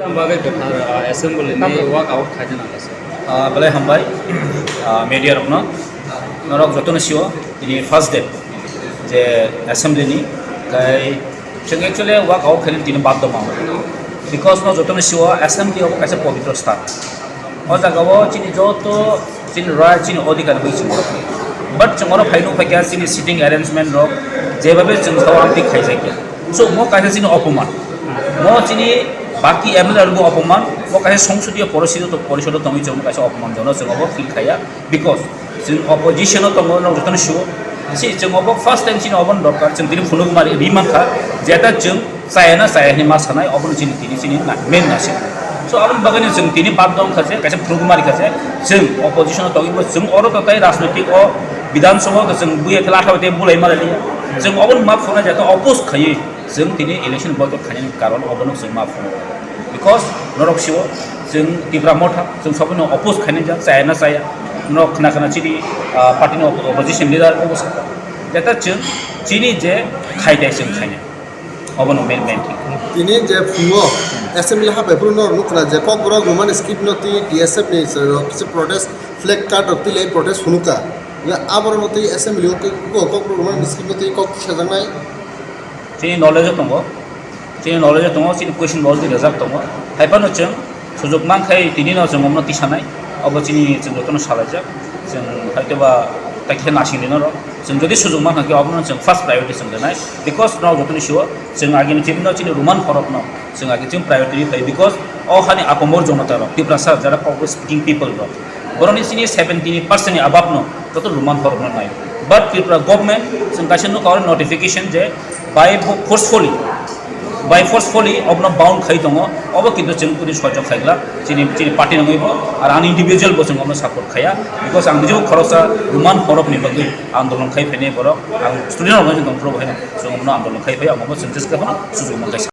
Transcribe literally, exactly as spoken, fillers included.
Bagwi kwthar, ah, assembly ni walk out khaina nang kha, sir. Ah, belai hambai, ah, media rokno. Norok jotono sio, tini first day je assembly ni, kai chwng actually walk out khaina tini baddo ma. Because no jotono sio assembly obo kaisa pobitro sthan. O jaga o chini joto chini right, chini odhikar bai chwng. But chwng oro phai nuk phaikha chini sitting arrangement rok jebabe chwng sao amtwi khaijakya. So mo kaisa chini opoman. Mo chini baki M L A rokbo opoman. Mo kaisa songsodiyo porisido to, porisodo tongwi chwng kaisa opoman jono chwng obo feel khaiya. Because chwng opposition o tongo, no jotono sio. Si chwng obo first time chini obo dorkar, chwng tini phunuk mari ri mankha, jeta chwng chaya na chaya hinwi ma sanai, obono chini tini chini na, main na se. So, aboni bagwi no chwng tini bad dong kha je, kaisa phunugmari kha je, chwng opposition o tongwi bo chwng oro to tai rajnoitik o Bidhan Sabha o to chwng buya khe latha bai bulai mara liya. Chwng obono ma phunukna je to oppose khaiwi chwng tini election boycott khainani karon obono chwng ma phunuk. Because norok sio chwng Tipra Motha, chwng sobono oppose khainai jak, chaya na chaya. Norok khna khna chini, ah, party ni opposition leader obo sakha. Jeta chwng chini je khai tai chwng khainai. Obono main, main thing. Tini je phungo assembly habai phuru norok nukha je Kokborok Roman script no twi T S F ni rok kisa protest flag card rok twi lai protest phunukha. Aborok no twi assembly o Kokborok Roman script no twi kok sajaknai. Chini knowledge o tongo, chini knowledge o tongo, chini question bo already rejak tongo. Hai phano chwng sujuk mankhai tini no chwng omno tisanai, obo chini chwng jotono salaijak. Chwng haitu ba ta khe nasing di norok. Chwng jodi sujuk mankha khe obono chwng first priority chwng rwnai. Because norok jotoni sio chwng agini chini no chini Roman horok no chwng agi chwng priority ri phai. Because o hani apamor jonota rok, Tiprasa jara Kokborok speaking people rok. Boroni chini seventy percent ni abab no joto Roman horok no nai. But Tripura government chwng kaisa nukha oro notification je by forcefully, by forcefully obono bound khai tongo, obo kintu chwng puri sojok khaigla, chini, chini party nangwi bo, ar ang individual bo chwng obono support khaiya, because ang nijebo khoroksa Roman horok ni bagwi andolon khai phainai borok, ang student organization tong phuru bo haino chwng obono andolon khai phai, ang obo chwng jeska phano sujuk mankhai.